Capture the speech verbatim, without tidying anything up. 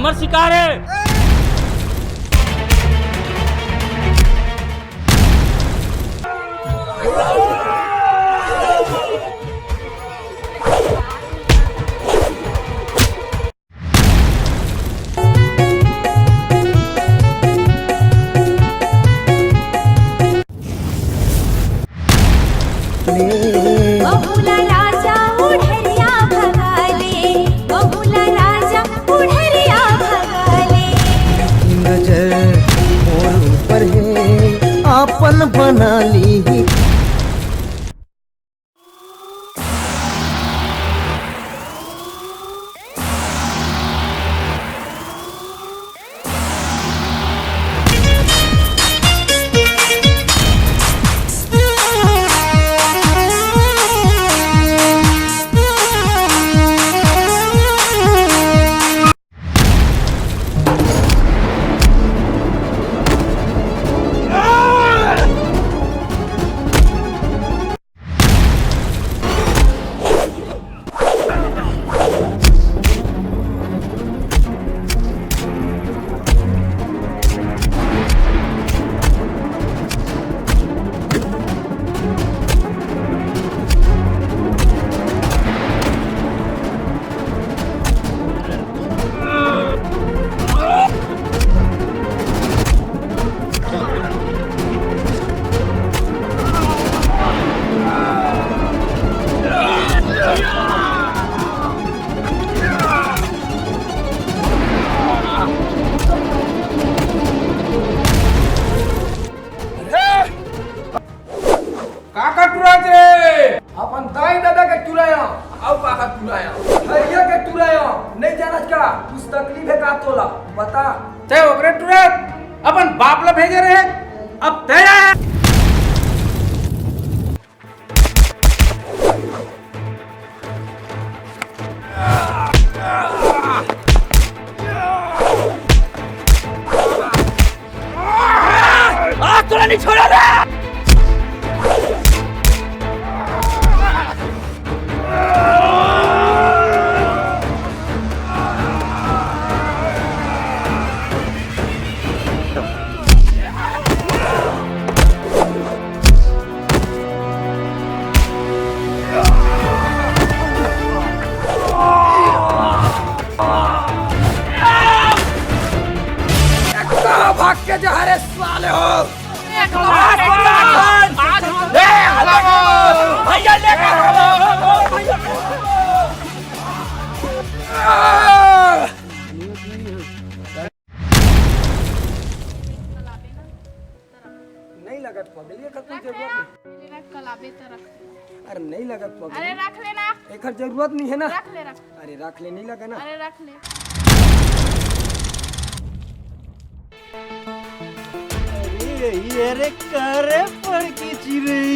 हमर शिकार हे। बहुला राजा उढ़रिया भगाले, बहुला राजा उढ़रिया भगाले। नजर मोर ऊपर हे, आपन बना ली। का का टुरात रे? अपन दाई ददा के टुराया, अउ का का टुराया? हरिया के टुराया, नहीं जानत का? कुछ तकलीफ हे का तोला? बता। तैं ओकरे टुरात अपन बाप ला भेजे रहे, अब तैं आया। आज तोला नहीं छोड़ा रे। कहाँ भाग के जा रहे साले हो? भैया लेके नहीं लगत पगली, एकर कोई जरूरत नहीं। अरे रख, कल आबे त रख। अरे नहीं लगत पगली। अरे रख ले ना। एकर जरूरत नहीं है ना। रख ले, रख। अरे रख ले, नहीं लगा ना। अरे रख ले। अरे, अरे, करे पर की चिरई।